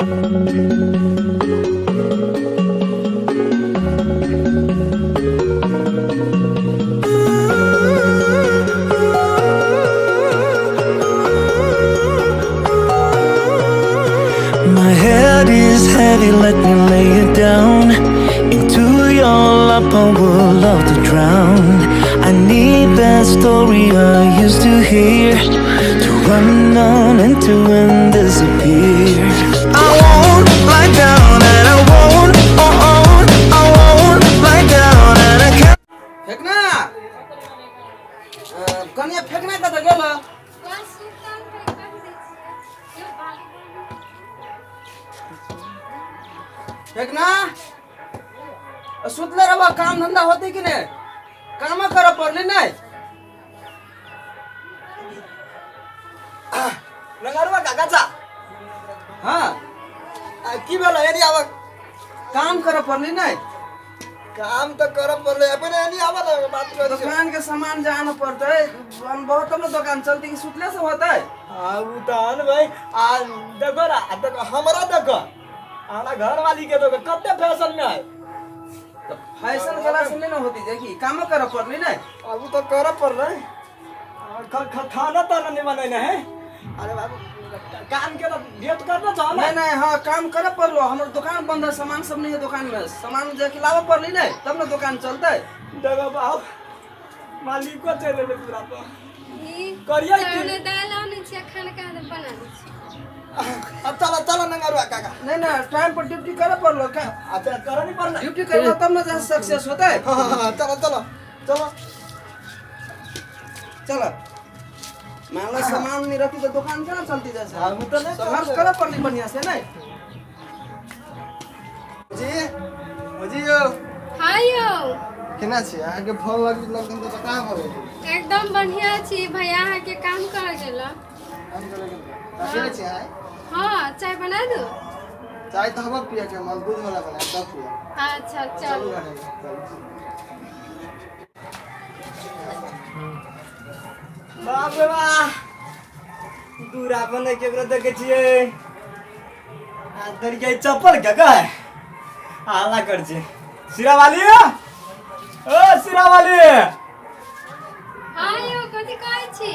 My head is heavy, let me lay it down. Into your lap, I would love to drown. I need that story I used to hear, to run on and to and disappear. I won't lie down and I won't, oh, oh, I won't lie down and I can't. फेकना कनिया फेकना कतऽ गेल? फेकना, सुतले रहबा, काम धंधा होते कि नहीं? काम करऽ पड़ले नहीं नंगरवा काका चा। हाँ। आ, की भेल एनी आब? काम करऽ पड़ले नहीं। काम तऽ करऽ पड़लै, अपने एनी आब ने, बात करै छी। दुकान के सामान जे आनऽ पड़तै, बहुत तब ने दुकान चलते कि सुतले से होतै? हाँ, उ तऽ अनबै। आ देखो रा, आ देखो हमरा, देखो हमरा घर वाली के, देखो कते फैशन में है। तऽ फैशन कला से नहीं ने होती, जे कि कामो करऽ पड़लै नहीं। अब उ तऽ करऽ पड़लै। आ, खाना ताना नहीं बनेने है। अरे बाबू, काम के तऽ भेंट करना चाहो नहीं ना। नहीं, हाँ, काम करे पड़लो। हमर दुकान बंद है, सामान सब नहीं है दुकान में। सामान जे कि लाबऽ पड़लै नहीं, तब ने दुकान चलतै। देखो बाप, मालिको चलि एलै पूरा पर। ई करियै की? चावल दाल आनै छियै, खाना कहाँ बना दै छियै। अब चलो चलो नंगरुआ काका। नहीं नहीं, टाइम पर ड्यूटी करे पड़लो का। अच्छा, करऽ नहीं पड़लै। ड्यूटी करबो तब ने सक्सेस होतै। हाँ हाँ हाँ, चलो चलो चलो। चलो, मान लो सामान नहीं रखी तो दुकान केना चलती? जैसे हाँ, वो तो नहीं संघर्ष चलतै। करे पड़ली बढ़िया से नहीं। जी जी यौ। हाँ यौ। केना छी? अहाँके फोन लगतन तऽ कहाँ भऽ गेल? एकदम बढ़िया छी भैया, अहाँके काम कर गेल। काम करे गेल अकेले छी अहाँ? हाँ, चाय बना दू? चाय तऽ हम पिए के मन, दूध वाला बना तब पिए। अच्छा। चलू। चलू। घरे चलू। बाप रे बा, दूरा पर नहि केकरो देखै छियै। आ दरिया चप्पल के कह हल्ला कर छै। सिरा वाली, ओ सिरा वाली। हाँ यौ, कथी कहै छी?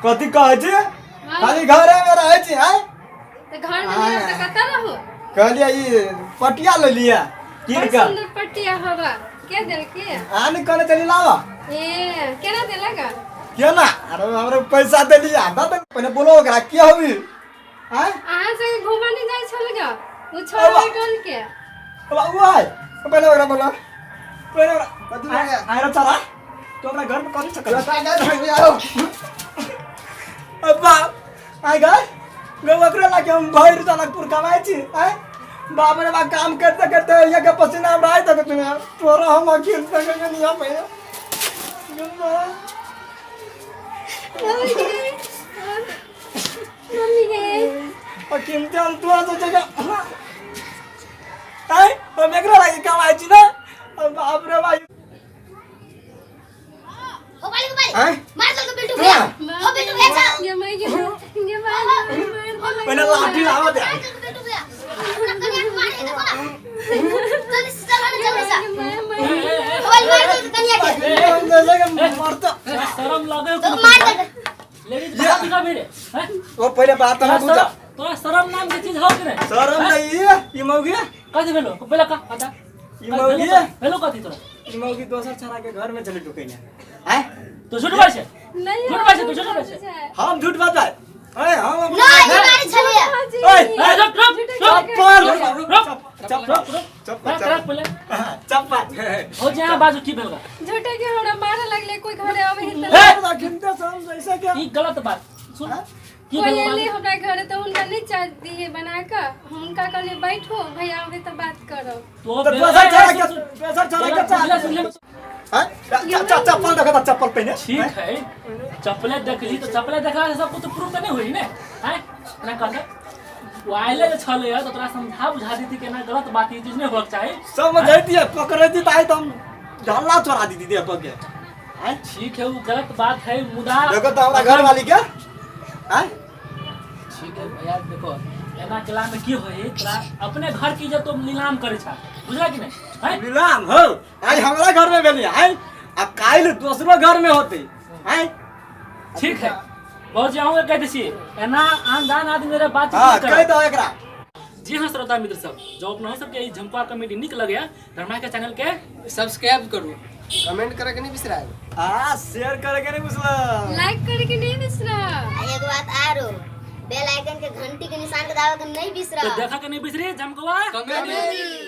कथी कहै छी? हाँ। खाली घरे में रहै छी आय? तऽ घर में नहि रहब तऽ कतऽ रहू? कहलियै ई पटिया ले लिअ कीन बड़ कऽ। सुन्दर पटिया हवा के देलकै? अहाँ ने कहने चली लाबऽ। ए, केना देलक? केना? अरे हमरा पैसा देलियै दऽ दे। पहिले बोलो ओकरा के हबी आय। अहाँ संगे घूमऽ नहि जाइ छल ग ओ छोड़ा टोल के। अब उ आय, पहिले ओकरा बोलो, पहिले ओकरा। कथी भऽ गेल? आय रे चला, तू हमरा घर में कथी चक्कर? लता गए भैया हो। अब बाप आय गए गो, ओकरे लागे हम भरि जनकपुर कमाइ छी आय। बाप रे बाप, काम करते करते यहाँ के पसीना हमरा आय तक तुम्हें तोरा हम अखिल तक के नहीं भैया। मम्मी गे। अखिल हम तोरा से जगह आय, हम एकरा लागे कमाइ छी ने। अब बाप रे भाई। गोपाल गोपाल। आय? मार दो बिल्टू भैया, हो बिल्टू भैया चल। गे माय गे, गे माय, मार देलक। पहिले लाठी लावा दे। मार दो बिल्टू भैया, अपना कन्या के मारे, देखो ना, जल्दी से चल ना, जल्दी से। माय माय। गोपाल, मार दो कन्या के। हम जैसे के मरता। शरम लागे? तो मार दे। लेडीज बाहर निकल मेरे हैं? वो पहिले बात हम बुझा। तोरा शरम नाम के चीज हो कि नहीं? शरम नहीं है ई मौगी। कथी भेलो? पहिले का बता। ई मौगी। भेलो कथी तोरा? ई मौगी दोसर छड़ा के घर में चली ढुकैने आय। तू झूठ बाजै छै? नहीं। झूठ बाजै छै, तू झूठ बाजै छै। हम झूठ बताए? ए हम नहीं, ये मारी छलिए। ओए। ए, रुक रुक रुक। चप्पल। रुक रुक। चप्पल। रुक। चप्पल। रख रख पहिले। चप्पल। हो जे, बाजू, की भेल गा? झूठे के हमरा मारे लगले, कोई घरे आवे है ए! तऽ गिनते शरम जैसे के ई गलत बात सुन, की कोई भेल एले बाजू? हमरा घरे तऽ हुनका नहि चाय दिए बना कऽ। हुनका कहलिए बैठो, भैया आवे तऽ बात करब। तो तो भेल- दोसर ए, छड़ा सुन, के सुन। दोसर छड़ा के सुन ले, चाह सुन ले। हैं चप्पल देखो तो चप्पल पहने। ठीक है, चप्पले देखली तो चप्पले देखला से सब कुछ प्रूफ तऽ नहीं होई ने हैं ना? कहले वो आइले जे छलै तऽ तोरा समझा बुझा देती कि ना, गलत बात, ई चीज नहीं होक चाही। समझ दिए पकड़े दी तो आई तो हम ढल्ला चोरा दी दीदी पके। ठीक है, वो गलत बात है मुदा देखो तो हमरा घर वाली के हैं। ठीक है भैया, देखो एना केला में की होई तोरा अपने घर की इज्जत तो नीलाम करे छा, बुझला कि नहीं? हैं? नीलाम हो आज हमरा घर में भेली आय, आ काल्हि दोसरो घर में होते आय। ठीक है बहुत जी, कह दै छी एना आन दान आदमी रे बात। हां, कह दो एकरा। जी हाँ श्रोता मित्र सब, जो अपना सबके ई झमकुआ कॉमेडी निक लगे तो हमरा के चैनल के सब्सक्राइब करू, कमेंट करे के नहीं बिसराए, आ शेयर करे के नहीं बिसरा, लाइक करे के नहीं बिसरा। एक बात आरो, बेल आइकन के घंटी के निशान के दबावे के नहीं बिसरा। तो देखा के नहीं बिसरी झमकुआ कॉमेडी।